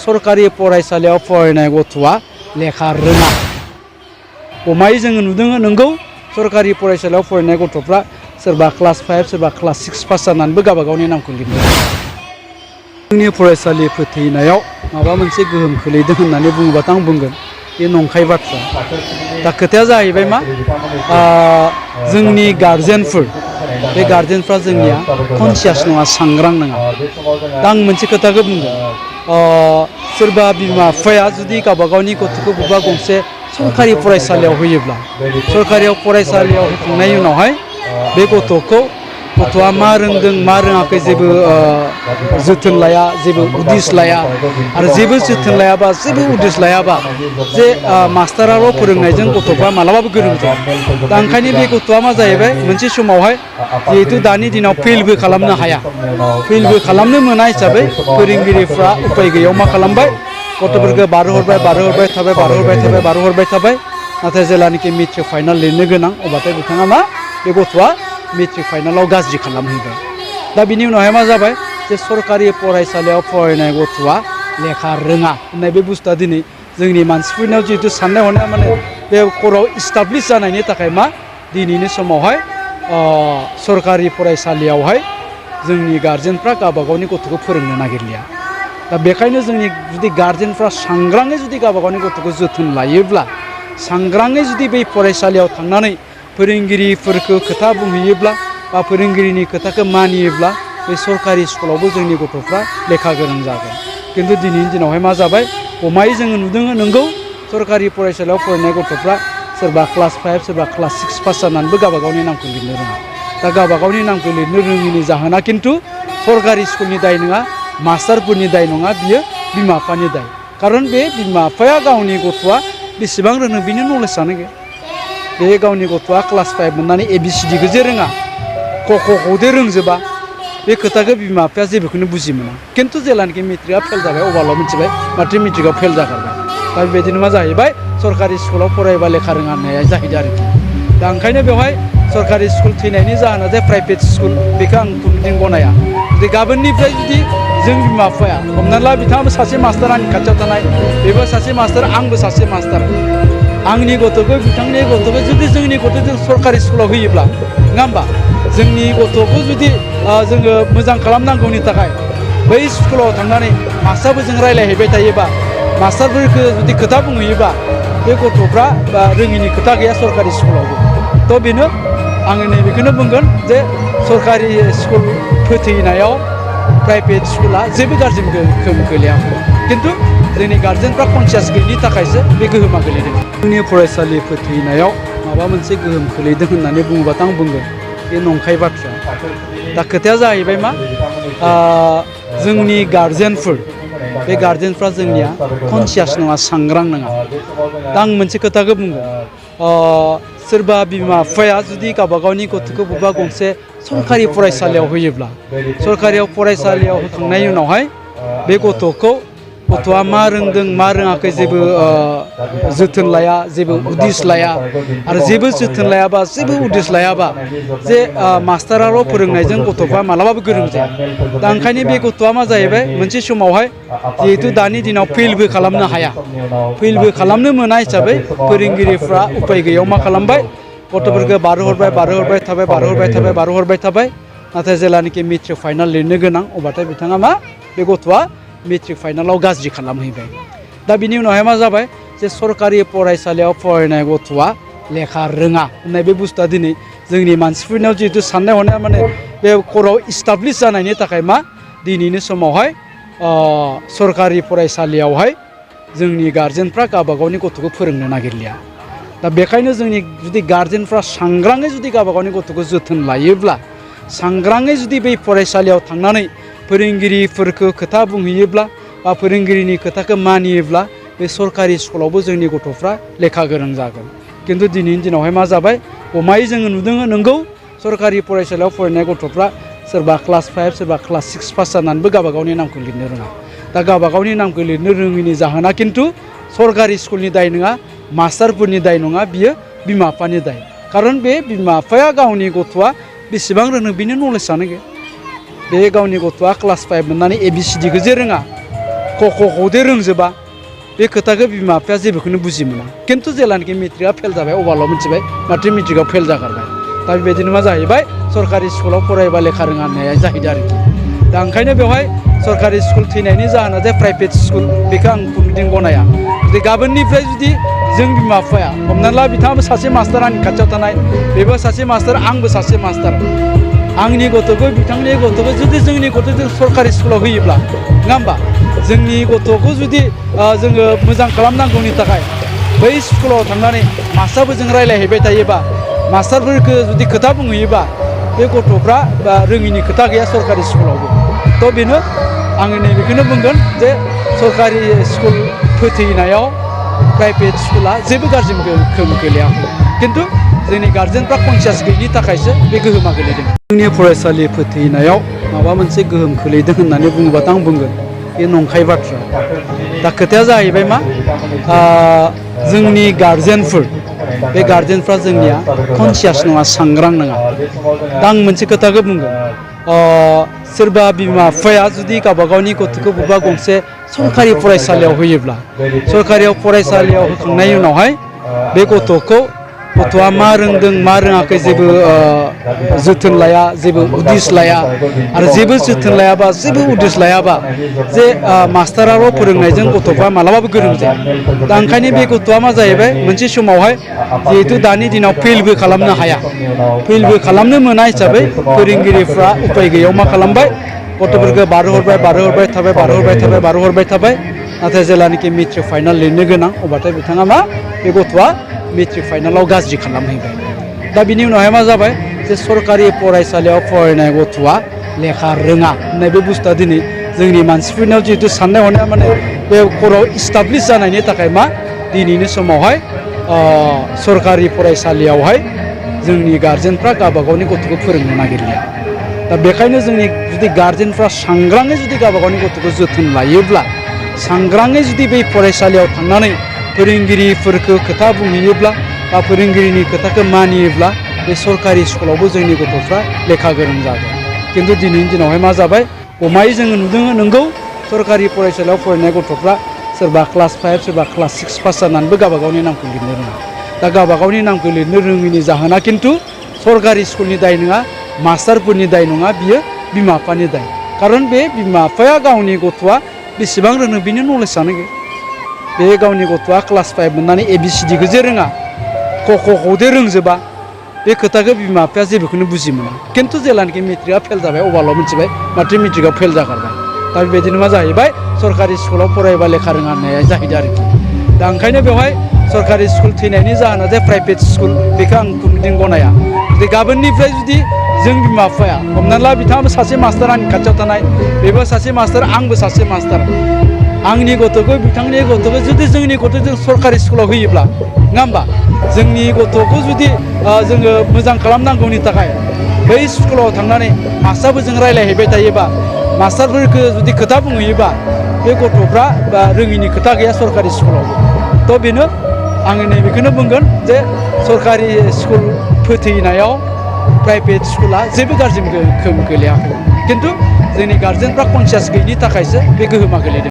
सरकारि फरायसालियाव फरायनाय गथ'आ लेखा रोङा गमायै जोङो नुदों नंगौ सरकारि फरायसालियाव फरायनाय गथ'फ्रा सोरबा क्लास 5 सोरबा क्लास 6 पास जानानैबो गावबा गावनि नामखौ लिरदों जोंनि फरायसालि फोथैनायाव माबा मोनसे गोहोम खोलैदों होननानै बुङोबाथ' आं बुंगोन बे नंखाय बाथ्रा दा खोथाया जाहैबाय मा जोंनि गार्जेनफोर बे गार्जेनफ्रा जोंनिया कनसियास नङा सांग्रां नङा दा आं मोनसे खोथाखौ बुंगोन सोरबा बिमा बिफाया जुदि गावबा गावनि गथ'खौ बबेबा गंसे सरकारि फरायसालियाव होयोब्ला सरकारि फरायसालियाव होखांनायनि उनावहाय बे गथ'आ मा रोंदों मा रोङाखै जेबो जोथोन लाया जेबो उदिस लाया आरो जेबो जोथोन लायाबा जेबो उदिस लायाबा जे मास्टाराल' फोरोंनायजों गथ'फ्रा मालाबाबो गोरों जाया दा ओंखायनो बे गथ'आ मा जाहैबाय मोनसे समावहाय जिहेतु दानि दिनाव फेलबो खालामनो हाया फेलबो खालामनो मोना हिसाबै फोरोंगिरिफ्रा उपाय गैयैयाव मा खालामबाय गथ'फोरखौ बारहोहरबाय थाबाय नाथाय जेलानाखि मेट्रिक फाइनाल लिरनो गोनां अब्लाथाय बिथाङा मा बे गथ'आ मेट्रिक फाइनालाव गाज्रि खालामहैबाय दा बिनि उनावहाय मा जाबाय जे सरकारि फरायसालियाव फरायनाय गथ'आ लेखा रोङा होननाय बे बुस्थुआ दिनै जोंनि मानसिफोरनियाव जिहेतु साननाय हनाया माने बे खर'आव इस्टाब्लिश जानायनि थाखाय मा दिनैनि समावहाय सरकारि फरायसालियावहाय जोंनि गार्जेनफ्रा गावबा गावनि गथ'खौ फोरोंनो नागिरलिया दा बेखायनो जोंनि जुदि गार्जेनफ्रा सांग्राङै जुदि गावबा गावनि गथ'खौ जोथोन लायोब्ला सांग्राङै जुदि बै फरायसालियाव थांनानै फोरोंगिरिफोरखौ खोथा बुंहैयोब्ला बा फोरोंगिरिनि खोथाखौ मानियोब्ला बे सरकारि स्कुलावबो जोंनि गथ'फ्रा लेखा गोरों जागोन खिन्थु दिनैनि दिनावहाय मा जाबाय गमायै जोङो नुदों नंगौ सरकारि फरायसालियाव फरायनाय गथ'फ्रा सोरबा क्लास 5 सोरबा क्लास 6 पास जानानैबो गावबा गावनि नामखौ लिरनो रोङा दा गावबा गावनि नामखौ लिरनो रोङिनि जाहोना खिन्थु सरकारि स्कुलनि दाय नङा मास्टारफोरनि दाय नङा बियो बिमा बिफानि दाय खारन बे बिमा बिफाया गावनि गथ'आ बेसेबां रोङो बिनि नलेजआनो गैया बे गावनि गथ'आ क्लास 5 मोननानै ABCD खौ जे रोङा क दे रोंजोबा बे खोथाखौ बिमा बिफाया जेबोखौनो बुजि मोना खिन्थु जेलानाखि मेट्रिकआ फेल जाबाय अब्लाल' मिथिबाय माथो मेट्रिकआव फेल जागारबाय दा बेबायदिनो मा जाहैबाय सरकारि स्कुलाव फरायबा लेखा रोङा होननाया जाहैदों आरोखि दा ओंखायनो बेवहाय सरकारि स्कुल थैनायनि जाहोना जे प्राइभेट स्कुल बेखौ आं कुनुदिन गनाया जुदि गाबोननिफ्राय जुदि जों बिमा बिफाया हमना ला बिथाङाबो सासे मास्टार आंनि खाथियाव थानाय बेबो सासे मास्टार आंबो सासे मास्टार आंनि गथ'खौ बिथांनि गथ'खौ जुदि जोंनि गथ'जों सरकारि स्कुलाव होयोब्ला नङा होमबा जोंनि गथ'खौ जुदि जोङो मोजां खालामनांगौनि थाखाय बै स्कुलाव थांनानै मास्टारफोरजों रायज्लायहैबाय थायोबा मास्टारफोरखौ जुदि खोथा बुंहैयोबा बे गथ'फ्रा रोङिनि खोथा गैया सरकारि स्कुलावबो थ' बेनो आङो नैबेखौनो बुंगोन जे सरकारि स्कुल फोथैनायाव प्राइभेट स्कुला जेबो गाज्रि गोहोम गोलैयाखै खिन्थु जोंनि गार्जेनफ्रा कनसियास गैयिनि थाखायसो बे गोहोमा गोलैदों जोंनि फरायसालि फोथैनायाव माबा मोनसे गोहोम खोलैदों होननानै बुङोबाथ' आं बुंगोन बे नंखाय बाथ्रा दा खोथाया जाहैबाय मा जोंनि गार्जेनफोर बे गार्जेनफ्रा जोंनिया कनसियास नङा सांग्रां नङा दा आं मोनसे खोथाखौ बुंगोन सोरबा बिमा बिफाया जुदि गावबा गावनि गथ'खौ बबेबा गंसे सरकारि फरायसालियाव होयोब्ला सरकारि फरायसालियाव होखांनायनि उनावहाय बे गथ'आ मा रोंदों मा रोङाखै जेबो जोथोन लाया जेबो उदिस लाया आरो जेबो जोथोन लायाबा जेबो उदिस लायाबा जे मास्टाराल' फोरोंनायजों गथ'फ्रा मालाबाबो गोरों जाया दा ओंखायनो बे गथ'आ मा जाहैबाय मोनसे समावहाय जिहेतु दानि दिनाव फेलबो खालामनो हाया फेलबो खालामनो मोना हिसाबै फोरोंगिरिफ्रा उपाय गैयैयाव मा खालामबाय गथ'फोरखौ बारहोहरबाय थाबाय नाथाय जेलानाखि मेट्रिक फाइनाल लिरनो गोनां अब्लाथाय बिथाङा मा बे गथ'आ मेट्रिक फाइनालाव गाज्रि खालामहैबाय दा बिनि उनावहाय मा जाबाय जे सरकारि फरायसालियाव फरायनाय गथ'आ लेखा रोङा होननाय बे बुस्थुआ दिनै जोंनि मानसिफोरनियाव जिहेतु साननाय हनाया माने बे खर'आव इस्टाब्लिश जानायनि थाखाय मा दिनैनि समावहाय सरकारि फरायसालियावहाय जोंनि गार्जेनफ्रा गावबा गावनि गथ'खौ फोरोंनो नागिरलिया दा बेखायनो जोंनि जुदि गार्जेनफ्रा सांग्राङै जुदि गावबा गावनि गथ'खौ जोथोन लायोब्ला सांग्राङै जुदि बै फरायसालियाव थांनानै फोरोंगिरिफोरखौ खोथा बुंहैयोब्ला बा फोरोंगिरिनि खोथाखौ मानियोब्ला बे सरकारि स्कुलावबो जोंनि गथ'फ्रा लेखा गोरों जागोन खिन्थु दिनैनि दिनावहाय मा जाबाय गमायै जोङो नुदों नंगौ सरकारि फरायसालियाव फरायनाय गथ'फ्रा सोरबा क्लास 5 सोरबा क्लास 6 पास जानानैबो गावबा गावनि नामखौ लिरनो रोङा दा गावबा गावनि नामखौ लिरनो रोङिनि जाहोना खिन्थु सरकारि स्कुलनि दाय नङा मास्टारफोरनि दाय नङा बियो बिमा बिफानि दाय खारन बे बिमा बिफाया गावनि गथ'आ बेसेबां रोङो बिनि नलेजआनो गैया बे गावनि गथ'आ क्लास 5 मोननानै ABCD खौ जे रोङा ख'खौदे रोंजोबा बे खोथाखौ बिमा बिफाया जेबोखौनो बुजि मोना खिन्थु जेलानाखि मेट्रिकआ फेल जाबाय अब्लाल' मिथिबाय माथो मेट्रिकआव फेल जागारबाय दा बेबायदिनो मा जाहैबाय सरकारि स्कुलाव फरायबा लेखा रोङा होननाया जाहैदों आरोखि दा ओंखायनो बेवहाय सरकारि स्कुल थैनायनि जाहोना जे प्राइभेट स्कुल बेखौ आं कुनुदिन गनाया जुदि गाबोननिफ्राय जुदि जों बिमा बिफाया हमनानै ला बिथाङाबो सासे मास्टार आंनि खाथियाव थानाय बेबो सासे मास्टार आंबो सासे मास्टार आंनि गथ'खौ बिथांनि गथ'खौ जुदि जोंनि गथ'जों सरकारि स्कुलाव होयोब्ला नङा होमबा जोंनि गथ'खौ जुदि जोङो मोजां खालामनांगौनि थाखाय बै स्कुलाव थांनानै मास्टारफोरजों रायज्लायहैबाय थायोबा मास्टारफोरखौ जुदि खोथा बुंहैयोबा बे गथ'फ्रा बा रोङिनि खोथा गैया सरकारि स्कुलावबो थ' बेनो आङो नैबेखौनो बुंगोन जे सरकारि स्कुल फोथैनायाव प्राइभेट स्कुला जेबो गाज्रि गोहोम गोलैयाखै खिन्थु जोंनि गार्जेनफ्रा कनसियास गैयिनि थाखायसो बे गोहोमा गोलैदों जोंनि फरायसालि फोथैनायाव माबा मोनसे गोहोम खोलैदों होननानै बुङोबाथ' आं बुंगोन बे नंखाय बाथ्रा दा खोथाया जाहैबाय मा जोंनि गार्जेनफोर बे गार्जेनफ्रा जोंनिया कनसियास नङा सांग्रां नङा दा आं मोनसे खोथाखौ बुंगोन सोरबा बिमा बिफाया जुदि गावबा गावनि गथ'खौ बबेबा गंसे सरकारि फरायसालियाव होयोब्ला सरकारि फरायसालियाव होखांनायनि उनावहाय बे गथ'आ मा रोंदों मा रोङाखै जेबो जोथोन लाया जेबो उदिस लाया आरो जेबो जोथोन लायाबा जेबो उदिस लायाबा जे मास्टाराल' फोरोंनायजों गथ'फ्रा मालाबाबो गोरों जाया दा ओंखायनो बे गथ'आ मा जाहैबाय मोनसे समावहाय जिहेथु दानि दिनाव फेलबो खालामनो हाया फेलबो खालामनो मोना हिसाबै फोरोंगिरिफ्रा उपाय गैयैयाव मा खालामबाय गथ'फोरखौ बारहोहरबाय थाबाय नाथाय जेलानाखि मेट्रिक फाइनाल लिरनो गोनां अब्लाथाय बिथाङा मा बे गथ'आ मेट्रिक फाइनालाव गाज्रि खालामहैबाय दा बिनि उनावहाय मा जाबाय जे सरकारि फरायसालियाव फरायनाय गथ'आ लेखा रोङा होननाय बे बुस्थुआ दिनै जोंनि मानसिफोरनाव जिहेतु साननाय हनाया माने बे खर'आव इस्टाब्लिस जानायनि थाखाय मा दिनैनि समावहाय सरकारि फरायसालियावहाय जोंनि गार्जेनफ्रा गावबा गावनि गथ'खौ फोरोंनो नागिरलिया दा बेखायनो जोंनि जुदि गार्जेनफ्रा सांग्राङै जुदि गावबा गावनि गथ'खौ जोथोन लायोब्ला सांग्राङै जुदि बै फरायसालियाव थांनानै फोरोंगिरिफोरखौ खोथा बुंहैयोब्ला बा फोरोंगिरिनि खोथाखौ मानियोब्ला बे सरकारि स्कुलावबो जोंनि गथ'फ्रा लेखा गोरों जागोन खिन्थु दिनैनि दिनावहाय मा जाबाय गमायै जोङो नुदों नंगौ सरकारि फरायसालियाव फरायनाय गथ'फ्रा सोरबा क्लास 5 सोरबा क्लास 6 पास जानानैबो गावबा गावनि नामखौ लिरनो रोङा दा गावबा गावनि नामखौ लिरनो रोङिनि जाहोना खिन्थु सरकारि स्कुलनि दाय नङा मास्टारफोरनि दाय नङा बियो बिमा बिफानि दाय खारन बे बिमा बिफाया गावनि गथ'आ बेसेबां रोङो बिनि नलेजआनो गैया बे गावनि गथ'आ क्लास 5 मोननानै ABCD खौ जे रोङा ख'खौदे रोंजोबा बे खोथाखौ बिमा बिफाया जेबोखौनो बुजि मोना खिन्थु जेलानाखि मेट्रिकआ फेल जाबाय अब्लाल' मिथिबाय माथो मेट्रिकआव फेल जागारबाय दा बेबायदिनो मा जाहैबाय सरकारि स्कुलाव फरायबा लेखा रोङा होननाया जाहैदों आरोखि दा ओंखायनो बेवहाय सरकारि स्कुल थैनायनि जाहोना जे प्राइभेट स्कुल बेखौ आं कुनुदिन गनाया जुदि गाबोननिफ्राय जुदि जों बिमा बिफाया हमनानै ला बिथाङाबो सासे मास्टार आंनि खाथियाव थानाय बेबो सासे मास्टार आंबो सासे मास्टार आंनि गथ'खौ बिथांनि गथ'खौ जुदि जोंनि गथ'जों सरकारि स्कुलाव होयोब्ला नङा होमबा जोंनि गथ'खौ जुदि जोङो मोजां खालामनांगौनि थाखाय बै स्कुलाव थांनानै मास्टारफोरजों रायज्लायहैबाय थायोबा मास्टारफोरखौ जुदि खोथा बुंहैयोबा बे गथ'फ्रा बा रोङिनि खोथा गैया सरकारि स्कुलावबो थ' बेनो आङो नैबेखौनो बुंगोन जे सरकारि स्कुल फोथैनायाव प्राइभेट स्कुला जेबो गाज्रि गोहोम गोलैयाखै खिन्थु जोंनि गार्जेनफ्रा कनसियास गैयिनि थाखायसो बे गोहोमा गोलैदों